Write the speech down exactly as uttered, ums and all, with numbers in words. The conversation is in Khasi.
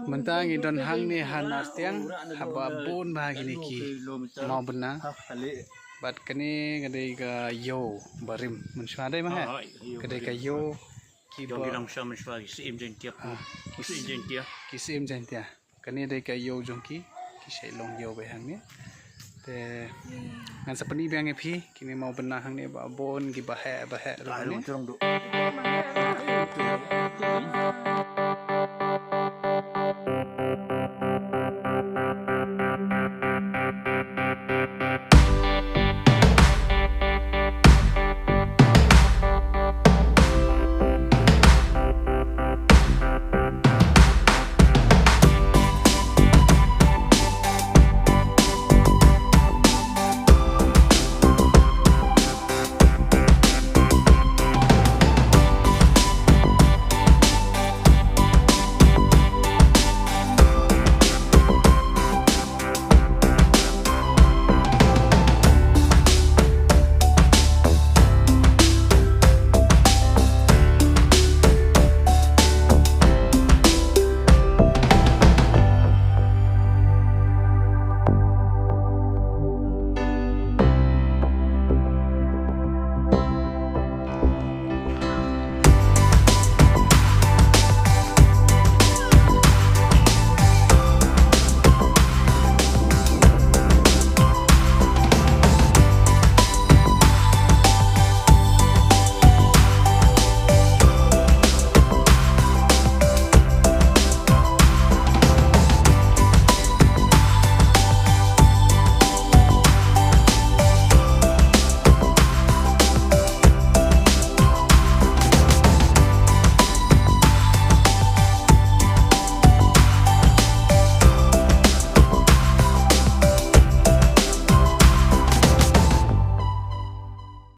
Mynta ngi don hangne ha Nartiang, haba bun bha kine ki mawbynna. Bad kane ka dei ka ïew barim. Mynshuwa dei ma ha? Ka dei ka ïew ki ba, ki Syiem Jaiñtia. Ki Syiem Jaiñtia. Kane dei ka ïew jong ki, ki shait long ïew ba hangne. Te ngan sa pyni biang ïa phi kine mawbynna hangne ba bun ki ba heh ba heh ruh hangne.